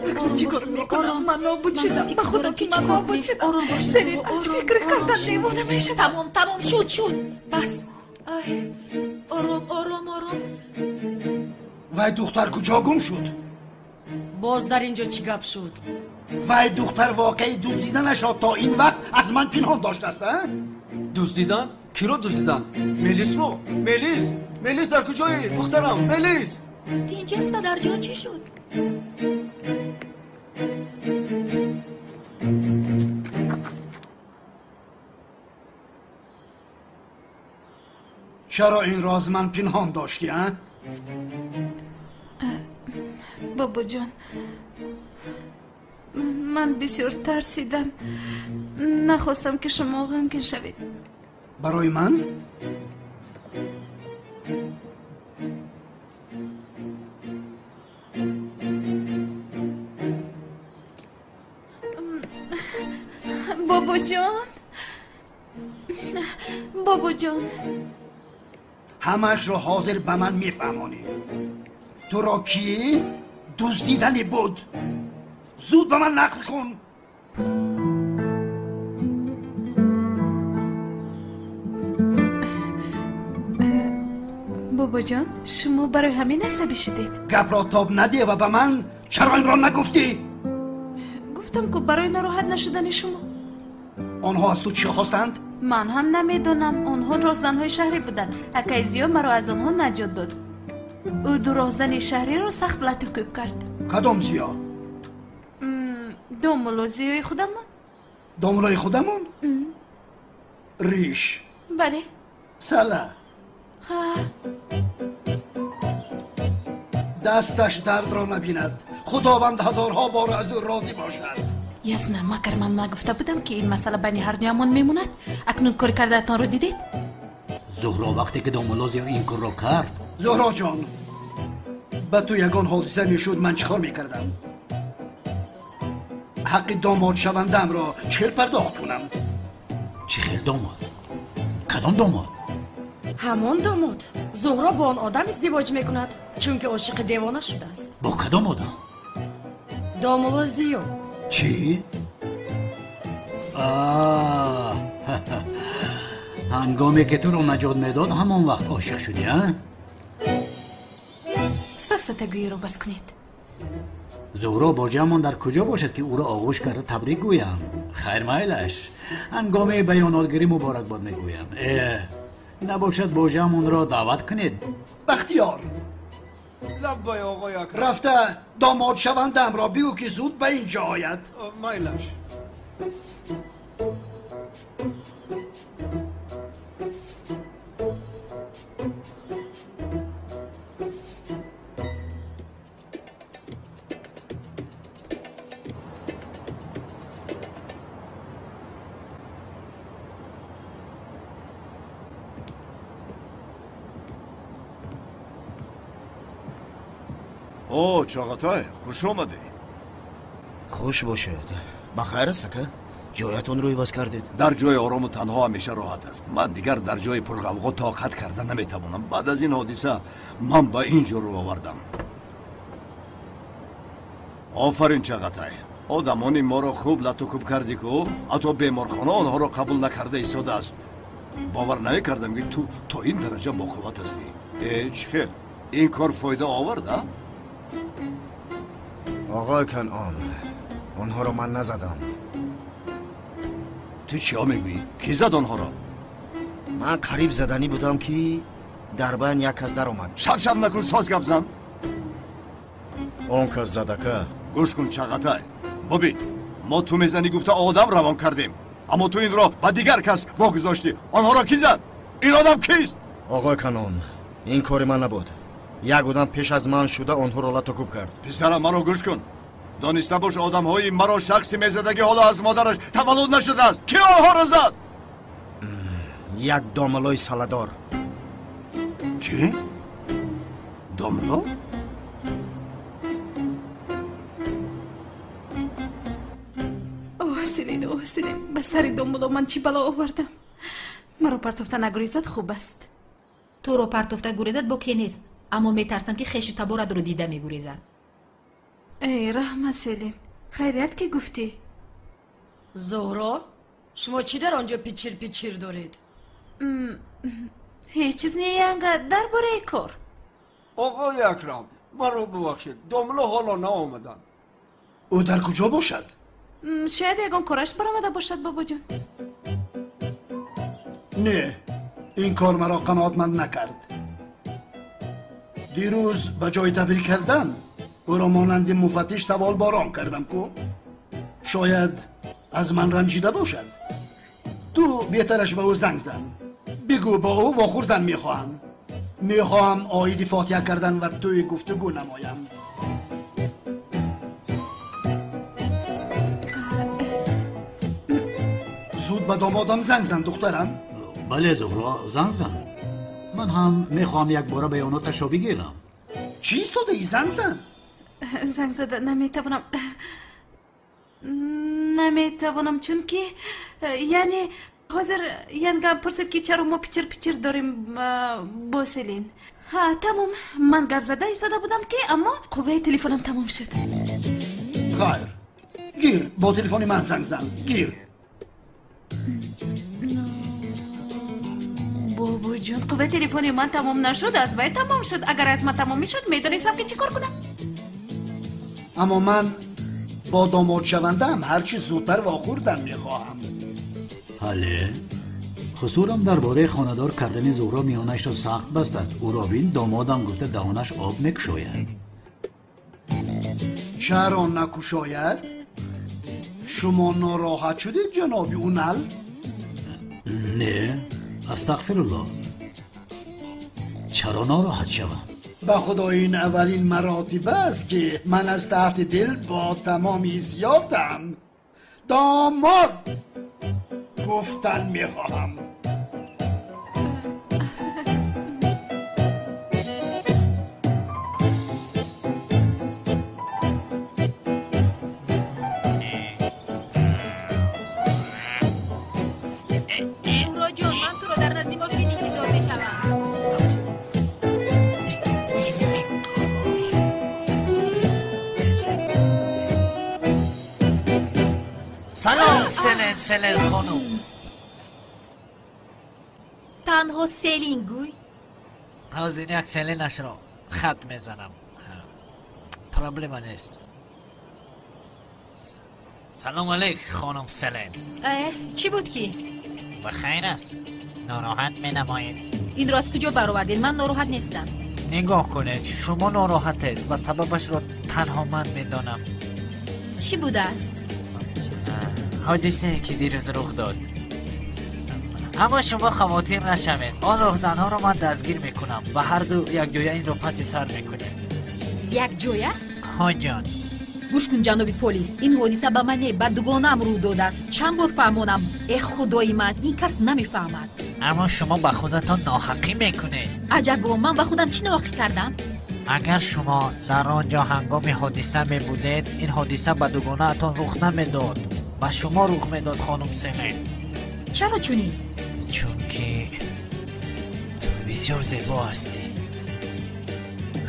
Акнун чӣ кор мекунам? Ман нобуд шудам. Ба Худо ки ман нобуд шудам. Серин аз фикр кардан девона мешавам. Тамом, тамом, шуд, шуд. Бас. Ай, ором, ором, ором. Вай духтар куҷо гум шуд? Боз дар ин ҷо чӣ гап шуд? Вай духтар воқеи дуздиданашро то ин вақт аз ман пинҳон доштааст, а? Дуздидан? Киро дуздидан? Мелисро? Мелис! Мелис дар куҷоӣ? Духтарам, Мелис! Тинҷ аст, падарҷон, чӣ шуд? Чаро инро аз ман пинҳон доштӣ, а? Бобоҷон, ман бисёр тарсидам. Нахостам ки шумо ғамгин шавед. Барои ман? Бобоҷон, бобоҷон, ҳамаашро ҳозир ба ман мефаҳмонӣ. Туро кӣ дуздидани буд? Зуд ба ман нақл кун. Бобоҷон, шумо барои ҳамин асабӣ шудед? Гапро тоб надеҳ ва ба ман чаро инро нагуфтӣ? Гуфтам ку барои нороҳат нашудани шумо. Онҳо аз ту чӣ хостанд? Ман ҳам намедонам. Онҳо роҳзанҳои шаҳрӣ буданд. Акаи Зиё маро аз онҳо наҷот дод. Ӯ ду роҳзани шаҳриро сахт лату кӯб кард. Кадом Зиё? Домулло Зиёи худамон. Домуллои худамон? Риш? Бале. Сала? Ҳа. Дасташ дардро набинад. Худованд ҳазорҳо бор аз ӯ розӣ бошад. Ясна, магар ман нагуфта будам, ки ин масъала байни ҳардуямон мемонад? Акнун кори кардаатонро дидед? Зуҳро, вақте ки домулло Зиё ин корро кард. Зуҳро ҷон, ба ту ягон ҳодиса мешуд, ман чӣ кор мекардам? Ҳаққи домодшавандаамро чӣ хел пардохт кунам? Чӣ хел домод? Кадом домод? Ҳамон домод. Зуҳро бо он одам издивоҷ мекунад, чунки ошиқи девона шудааст. Бо кадом одам? Домулло Зиё. Чӣ? Ҳангоме ки туро наҷот медод, ҳамон вақт ошиқ шудӣ, а? Сафсатагӯиро бас кунед. Зуҳро боҷаамон дар куҷо бошад, ки ӯро оғӯш карда табрик гӯям? Хайр, майлаш. Ҳангоми баёнотгирӣ муборакбод мегӯям. Набошад боҷаамонро даъват кунед. Бахтиёр! Лаббай, оғои Акрам. Рафта домодшавандаамро бигӯ, ки зуд ба ин ҷо ояд. Майлаш. О, Чағатай, хуш омадӣ. Хуш бошед. Ба хайр аст, ака? Ҷоятонро иваз кардед? Дар ҷои орому танҳо ҳамеша роҳат аст. Ман дигар дар ҷои пурғавғо тоқат карда наметавонам. Баъд аз ин ҳодиса ман ба ин ҷо рӯ овардам. Офарин, Чағатай. Одамони моро хуб лату кӯб кардӣ ку, ҳатто беморхона онҳоро қабул накарда истодааст. Бовар намекардам, ки ту то ин дараҷа боқувват ҳастӣ. Э, чӣ хел? Ин кор фоида овард, а? Оғои Канъон, онҳоро ман назадам. Ту чиҳо мегӯӣ? Кӣ зад онҳоро? Ман қариб заданӣ будам, ки дар байн як кас даромад. Шабшаб накун, соз гап зан. Он кас задака. Гӯш кун, Чағатай. Бубин, мо ту мезанӣ гуфта одам равон кардем, аммо ту инро ба дигар кас вогузоштӣ. Онҳоро кӣ зад? Ин одам кист? Оғои Канъон, ин кори ман набуд. Як одам пеш аз ман шуда онҳоро лату кӯб кард. Писарам, маро гӯш кун. Дониста бош, одамҳои маро шахси мезадагӣ ҳоло аз модараш таваллуд нашудааст. Кӣ онҳоро зад? Як домуллои саладор. Чӣ? Домулло? Оҳ, Селин, оҳ, Селин, ба сари домулло ман чӣ бало овардам? Маро партофта нагурезад хуб аст. Туро партофта гурезад боке нест, аммо метарсам, ки хеши таборатро дида мегурезад. Эй, раҳмат, Селин, хайрият ки гуфтӣ. Зуҳро, шумо чӣ дар он ҷо пичир пичир доред? Ҳеҷ чиз не, янга, дар бораи кор. Оғои Акрам, маро бубахшед, домулло ҳоло наомаданд. Ӯ дар куҷо бошад? Шояд ягон кораш баромада бошад, бобоҷон. Не, ин кор маро қаноатманд накард. Дирӯз ба ҷои табрик кардан ӯро монанди муфаттиш саволборон кардам ку. Шояд аз ман ранҷида бошад. Ту беҳтараш ба ӯ занг зан. Бигӯ бо ӯ вохӯрдан мехоҳам. Мехоҳам оиди фотиҳа кардан ва тӯи гуфтугӯ намоям. Зуд ба домодам занг зан, духтарам. Бале, Зуҳро, занг зан. Ман ҳам мехоҳам якбора баёноташро бигирам. Чӣ истодаӣ? Занг зан. Занг зада наметавонам. Наметавонам, чунки яъне ҳозир янгам пурсид, ки чаро мо пичир пичир дорем бо Селин. Ҳа, тамом. Ман гап зада истода будам, ки аммо қувваи телефонам тамом шуд. Хайр, гир, бо телефони ман занг зан. Гир. Бобоҷон, қувваи телефони ман тамом нашуд, аз вай тамом шуд. Агар аз ман тамом мешуд, медонистам, ки чӣ кор кунам. Аммо ман бо домодшавандаам ҳарчи зудтар вохӯрдан мехоҳам. Ҳале, хусурам дар бораи хонадор кардани Зуҳро миёнашро сахт бастааст. Ӯро бин, домодам гуфта даҳонаш об мекушояд. Чаро накушояд? Шумо нороҳат шудед, ҷаноби Унал? Не, астағфируллоҳ. Чаро нороҳат шавам? Ба худо ин аввалин маротиба аст, ки ман аз таҳти дил бо тамоми зиёдам домод гуфтан мехоҳам. Зуҳроҷон, ман туро дар назди мошин интизор мешавам. Салом, Селен, Селен хонум. Танҳо Селин гӯй. Ҳозир як Селенашро хат мезанам. Проблема нест. Салом алейк, хонум Селен. Чӣ буд ки? Ба хайр аст. Нороҳат менамоед. Инро аз куҷо баровардед? Ман нороҳат нестам. Нигоҳ кунед, шумо нороҳатед ва сабабашро танҳо ман медонам. Чӣ будааст? Ҳодисае ки дирӯз рух дод. Аммо шумо хавотир нашавед. Он роҳзанҳоро ман дастгир мекунам ва ҳарду якҷоя инро паси сар мекунем. Якҷоя? Ҳо ҷон. Гӯш кун, ҷаноби полис, ин ҳодиса ба ман не, ба дугонаам рӯ додааст. Чанд бор фаҳмонам. Э худои ман, ин кас намефаҳмад. Аммо шумо ба худатон ноҳақӣ мекунед. Аҷабо, ман ба худам чӣ ноҳақӣ кардам? Агар шумо дар он ҷо ҳангоми ҳодиса мебудед, ин ҳодиса ба дугонаатон рух намедод. Ба шумо рух медод, хонум Селен. Чаро чунин? Чунки ту бисёр зебо ҳастӣ.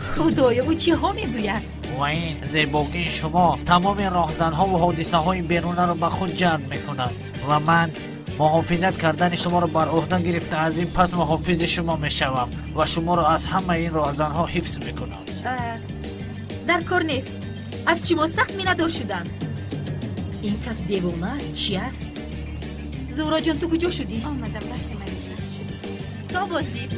Худоё, ӯ чиҳо мегӯяд? Ва ин зебогии шумо тамоми роҳзанҳову ҳодисаҳои берунаро ба худ ҷалб мекунад ва ман муҳофизат кардани шуморо бар ӯҳда гирифта аз ин пас муҳофизи шумо мешавам ва шуморо аз ҳамаи ин роҳзанҳо ҳифз мекунам. Дар кор нест. Аз шумо сахт миннатдор шудам. Ин кас девона аст, чӣ аст? Зуҳроҷон, ту куҷо шудӣ? Омадам, рафтем, азизам. То боздид.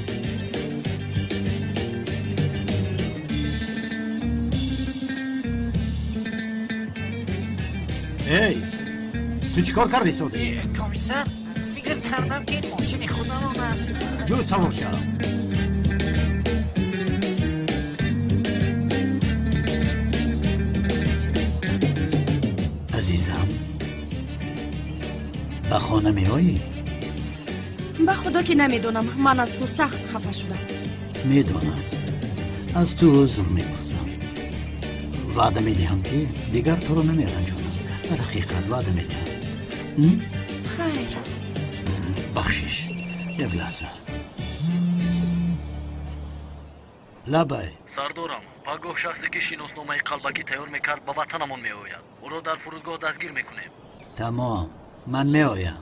Эй, ту чӣ кор кардӣ, Содиқ? Комиссар, фикр кардам, ки ин мошини худамон аст. Зуд савор шав. Азизам, ба хона меоӣ? Ба худо ки намедонам, ман аз ту сахт хафа шудам. Медонам, аз ту узр мепурсам. Ваъда медиҳам, ки дигар туро намеранҷонам. Дар ҳақиқат ваъда медиҳам. Хайр. Бахшиш, як лаҳза. Лабай. Сардорам, пагоҳ шахсе ки шиносномаи қалбакӣ тайёр мекард ба ватанамон меояд. Ӯро дар фурудгоҳ дастгир мекунем. Тамом, ман меоям.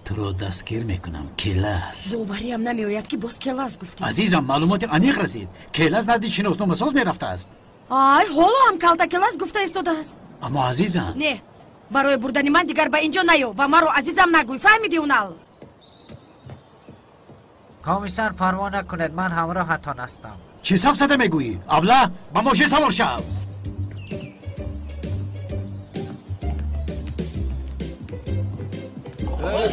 Туро дастгир мекунам, Келас. Бовариам намеояд, ки боз Келас гуфтӣ. Азизам, маълумоти аниқ расид. Келас назди шиносномасоз мерафтааст. Ай, ҳоло ҳам калта Келас гуфта истодааст. Аммо азизам, не, барои бурдани ман дигар ба инҷо наё ва маро азизам нагӯй. Фаҳмидӣ, Унал? Комиссар, парво накунед, ман ҳамроҳатон ҳастам. Чӣ сафсата мегӯӣ? Абла, ба мошин савор шав.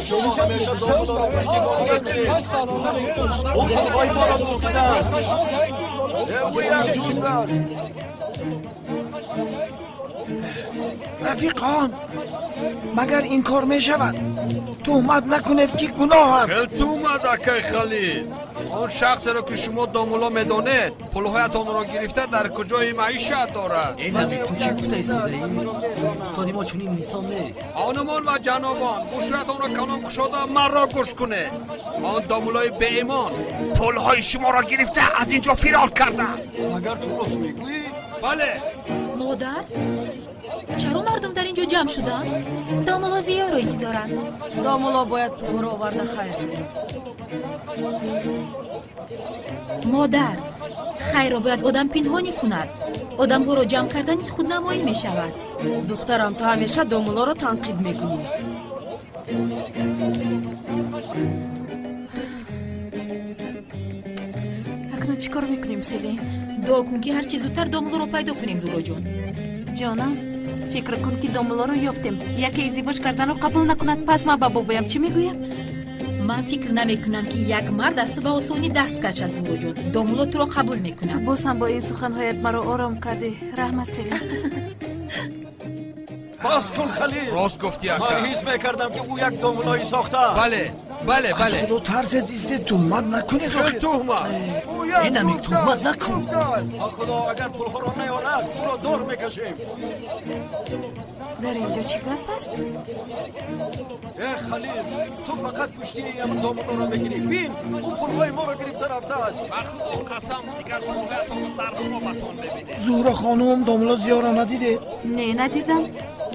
Шумо ҳамеша домулоро пуштибонӣ мекунед. Ӯ пулҳои моро дуздидааст. Ӯ як дузд аст. Рафиқон, магар ин кор мешавад? Туҳмат накунед, ки гуноҳ аст. Хел туҳмат, акай Халил. Он шахсеро, ки шумо домуло медонед, пулҳоятонро гирифта дар куҷои маишат дорад. Э, Намик, ту чӣ гуфта истодаӣ? Устоди мо чунин инсон нест. Хонумон ва ҷанобон, гӯшҳоятонро калон кушода маро гӯш кунед. Он домулои беимон пулҳои шуморо гирифта аз ин ҷо фирор кардааст. Магар ту рост мегӯӣ? Бале. Модар, чаро мардум дар ин ҷо ҷамъ шуданд? Домуло Зиёро интизоранд. Домуло бояд пулҳоро оварда хайр кунад. Модар, хайрро бояд одам пинҳонӣ кунад. Одамҳоро ҷамъ кардани худнамоӣ мешавад. Духтарам, ту ҳамеша домулоро танқид мекунӣ. Акнун чӣ кор мекунем, Селин? Дуо кун, ки ҳарчи зудтар домулоро пайдо кунем, Зуҳроҷон. Ҷонам, фикр кун, ки домулоро ёфтем, яке издивоҷ карданро қабул накунад, пас ман ба бобоям чӣ мегӯям? Ман фикр намекунам, ки як мард аз ту ба осонӣ даст кашад, Зуҳроҷон. Домуло туро қабул мекунад. Ту боз ҳам бо ин суханҳоят маро ором кардӣ. Раҳмат, Селин. Бас кун, Халил. Рост гуфтӣ, ака. Ман ҳис мекардам, ки ӯ як домулои сохтааст. Бале, бале, бале. Аз худо тарсед, истед, туҳмат накунед. Хел туҳмат? Э, Намик, туҳмат накун. Ба худо, агар пулҳоро наёрад, ӯро дор мекашем. Дар ин ҷо чӣ гап аст? Э, Халил, ту фақат пуштии ям домулоро мегирӣ. Бин, ӯ пулҳои моро гирифта рафтааст. Ба худо қасам, дигар пулҳоятонро дар хобатон мебинед. Зуҳро хонум, домуло Зиёро надидед? Не, надидам.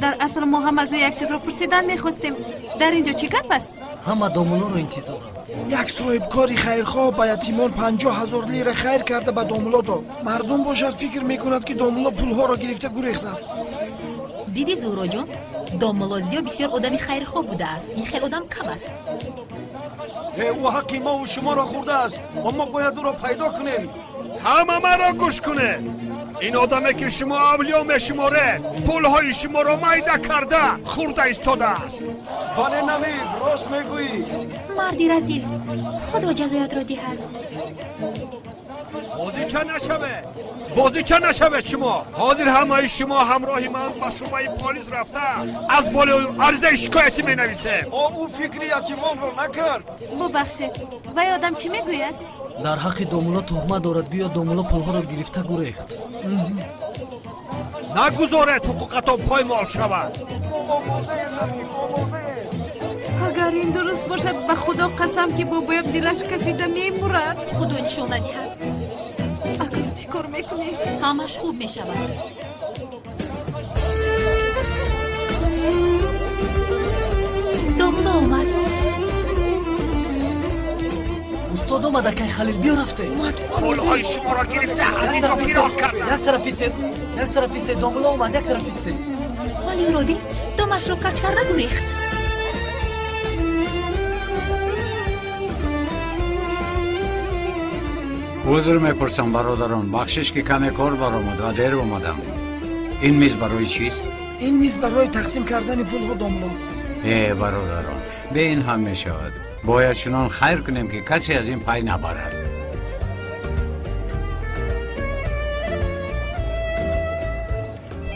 Дар асл мо ҳам аз ӯ як чизро пурсидан мехостем. Дар ин ҷо чӣ гап аст? Ҳама домулоро интизоранд. Як соҳибкори хайрхоҳ ба ятимон 50 000 лира хайр карда ба домуло дод. Мардум бошад, фикр мекунад, ки домуло пулҳоро гирифта гурехтааст. Дидӣ, Зуҳроҷон, домуло Зиё бисёр одами хайрхоҳ будааст. Ин хел одам кам аст. Э, ӯ ҳаққи мову шуморо хӯрдааст ва мо бояд ӯро пайдо кунем. Ҳама маро гӯш кунед. Ин одаме, ки шумо авлиё мешуморед, пулҳои шуморо майда карда хӯрда истодааст. Бале, Намид, рост мегӯӣ. Марди разил, худо ҷазоятро диҳад. Бозича нашавед, бозича нашавед. Шумо ҳозир ҳамаи шумо ҳамроҳи ман ба шӯъбаи полис рафта, аз болои аризаи шикоятӣ менависем. О, ӯ фикри ятимонро накард. Бубахшед, вай одам чӣ мегӯяд? Дар ҳаққи домуло туҳмат дорад, гӯё домуло пулҳоро гирифта гурехт. Нагузоред ҳуқуқатон поймол шавад. Мо омодаем, Намик, омодаем. Агар ин дуруст бошад, ба худо қасам, ки бобоям дилаш кафида мемурад. Худо нишон надиҳад. Акнун чӣ кор мекунем? Ҳамаш хуб мешавад. Домуло омад. Устод омад, акай Халил, биё, рафтем. Пулҳои шуморо гирифта аз ин ҷо фирор карда. Як тараф истед, як тараф истед, домуло омад, як тараф истед. Ҳоли робин, думашро кач карда гурехт. Узр мепурсам, бародарон, бахшиш, ки каме кор баромад ва дер омадам. Ин миз барои чист? Ин миз барои тақсим кардани пулҳо, домуло. Э, бародарон, бе ин ҳам мешавад. Бояд чунон хайр кунем, ки касе аз ин пай набарад.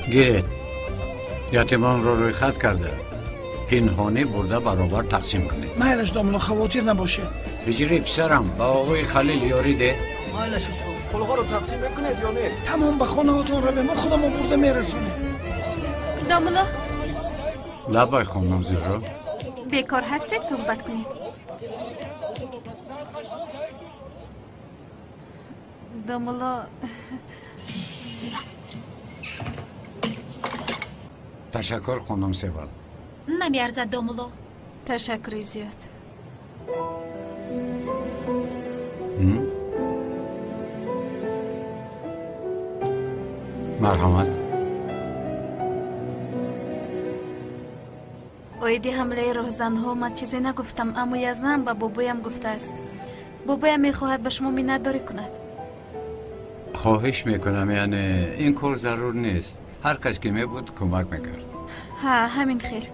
Гиред, ятимонро рӯйхат карда, пинҳонӣ бурда баробар тақсим кунед. Майлаш, домуло, хавотир набошед. Ҳиҷрӣ, писарам, ба оғои Халил ёрӣ деҳ. Майлаш, устод. Пулҳоро тақсим мекунед ё не? Тамом, ба хонаҳотон равем, мо худамон бурда мерасонем. Домуло. Лаббай, хонум Зуҳро. Бекор ҳастед, суҳбат кунем? Домуло. Ташаккур, хонум Севал. Намеарзад, домуло. Ташаккури зиёд. Марҳамат. Оиди ҳамлаи роҳзанҳо ман чизе нагуфтам, аммо Язнам ба бобоям гуфтааст. Бобоям мехоҳад ба шумо миннатдорӣ кунад. Хоҳиш мекунам, яъне ин кор зарур нест. Ҳар кас ки мебуд кӯмак мекард. Ҳа, ҳамин хел.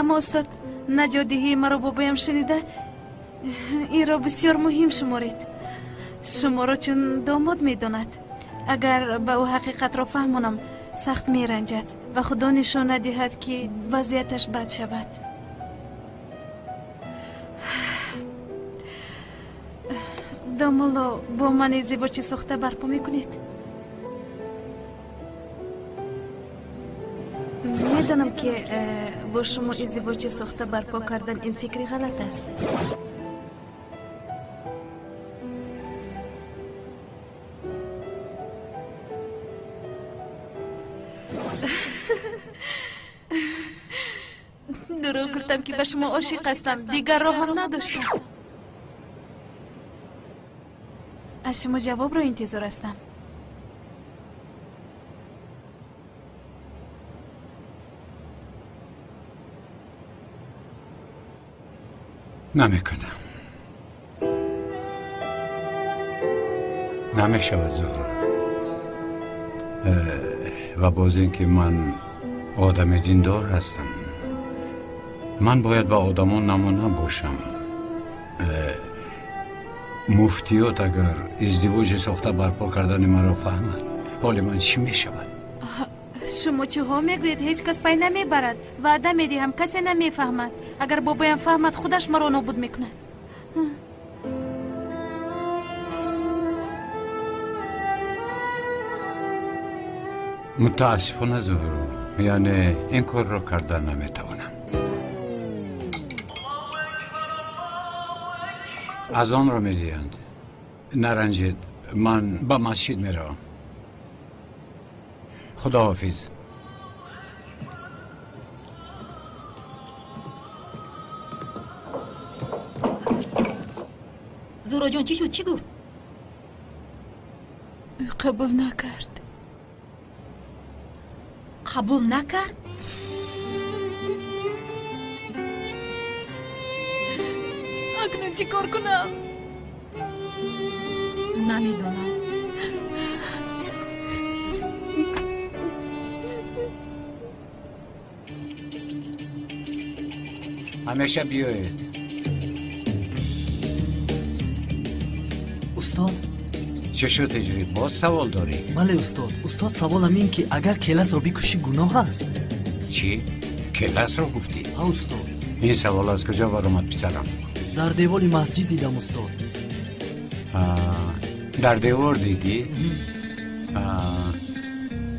Аммо устод, наҷотдиҳии маро бобоям шунида, инро бисёр муҳим шуморид. Шуморо чун домод медонад. Агар ба ӯ ҳақиқатро фаҳмонам, сахт меранҷад ва худо нишон надиҳад, ки вазъияташ бад шавад. Домулло, бо ман издивоҷи сохта барпо мекунед? Медонам, ки бо шумо издивоҷи сохта барпо кардан ин фикри ғалат аст. Дурӯғ гуфтам, ки ба шумо ошиқ ҳастам, дигар роҳам надоштам. Аз шумо ҷавобро интизор ҳастам. Намекунам. Намешавад, Зуҳро. Ва боз ин ки ман одами диндор ҳастам. Ман бояд ба одамон намуна бошам. Муфтиёт агар издивоҷи сохта барпо кардани маро фаҳмад, ҳоли ман чӣ мешавад? Шумо чиҳо мегӯед? Ҳеҷ кас пай намебарад. Ваъда медиҳам, касе намефаҳмад. Агар бобоям фаҳмад, худаш маро нобуд мекунад. Мутаассифона, Зуҳро, яъне ин корро карда наметавонам. Аз онро медиҳанд. Наранҷед, ман ба масҷид меравам. Худоҳофиз. Зуҳроҷон, чӣ шуд? Чӣ гуфт? Ӯ қабул накард. Қабул накард? Акнун чӣ кор кунам? Намедонам. Ҳамеша биёед. Устод, чӣ шуд, Ҳиҷрӣ? Боз савол дорӣ? Бале, устод. Устод, саволам ин ки агар келасро бикушӣ, гуноҳ аст? Чӣ? Келасро гуфтӣ? Ҳа, устод. Ин савол аз куҷо баромад, писарам? Дар девори масҷид дидам, устод. Дар девор дидӣ?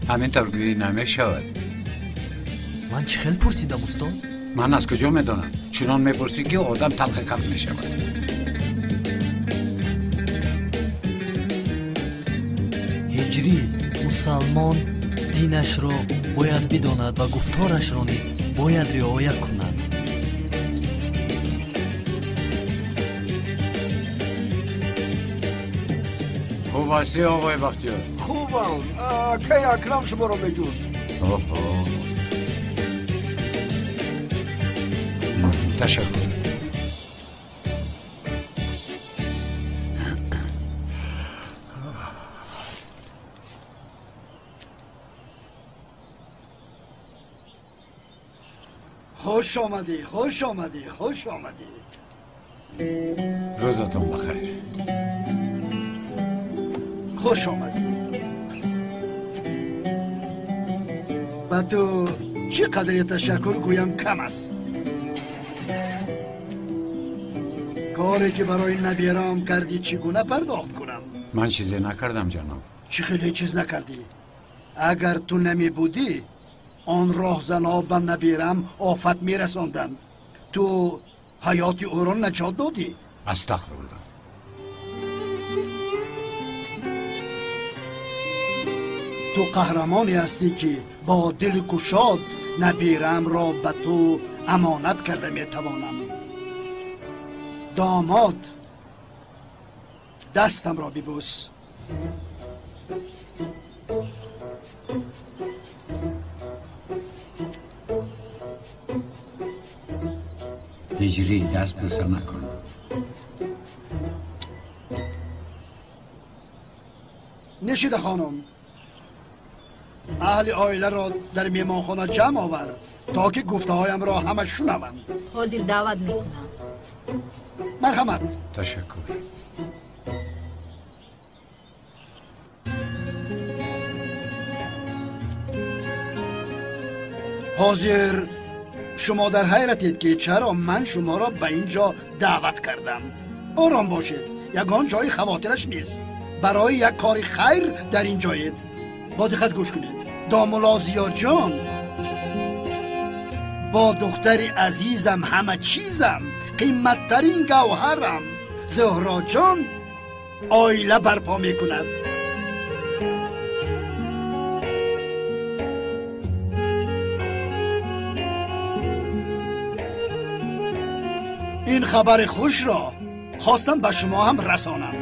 Ҳамин тавр гӯӣ намешавад. Ман чӣ хел пурсидам, устод? Ман аз куҷо медонам? Чунон мепурсӣ, ки одам талхи қалб мешавад. Ҳиҷрӣ, мусалмон динашро бояд бидонад ва гуфторашро низ бояд риоя кунад. Хуб ҳастӣ, оғои Бахтиёр? Хубам. Акай Акрам шуморо меҷӯст. Оҳо, ташаккур. Хуш омадӣ, хуш омадӣ, хуш омадӣ. Рӯзатон бахайр. Хуш омадӣ. Ба ту чӣ қадре ташаккур гӯям кам аст. Коре ки барои набирам кардӣ, чӣ гуна пардохт кунам? Ман чизе накардам, ҷаноб. Чӣ хеле чиз накардӣ? Агар ту намебудӣ, он роҳзанҳо ба набирам офат мерасонданд. Ту ҳаёти ӯро наҷот додӣ. Астағфируллоҳ. Ту қаҳрамоне ҳастӣ, ки бо дили кушод набирамро ба ту амонат карда метавонам. Домод, дастамро бибӯс. Ҳиҷрӣ дастбӯса накун. Нишида хонум, аҳли оиларо дар меҳмонхона ҷамъ овар, то ки гуфтаҳоямро ҳама шунаванд. Ҳозир даъват мекунам. Марҳамат. Ташаккур. Ҳозир шумо дар ҳайратед, ки чаро ман шуморо ба ин ҷо даъват кардам. Ором бошед, ягон ҷои хавотираш нест. Барои як кори хайр дар ин ҷоед. Бо диққат гӯш кунед. Домулло Зиёҷон бо духтари азизам, ҳама чизам, қиматтарин гавҳарам Зуҳроҷон оила барпо мекунад. Ин хабари хушро хостам ба шумо ҳам расонам.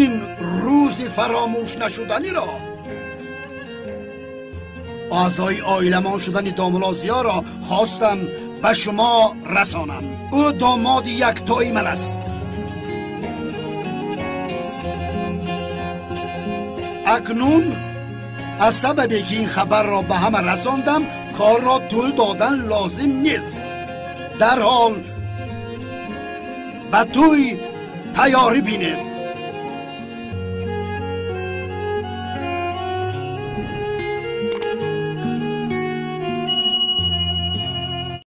Ин рӯзи фаромӯш нашуданиро, аъзои оиламон шудани домулло Зиёро хостам ба шумо расонам. Ӯ домоди яктои ман аст. Акнун аз сабабе ки ин хабарро ба ҳама расондам, корро тӯл додан лозим нест. Дарҳол ба тӯй тайёрӣ бинед.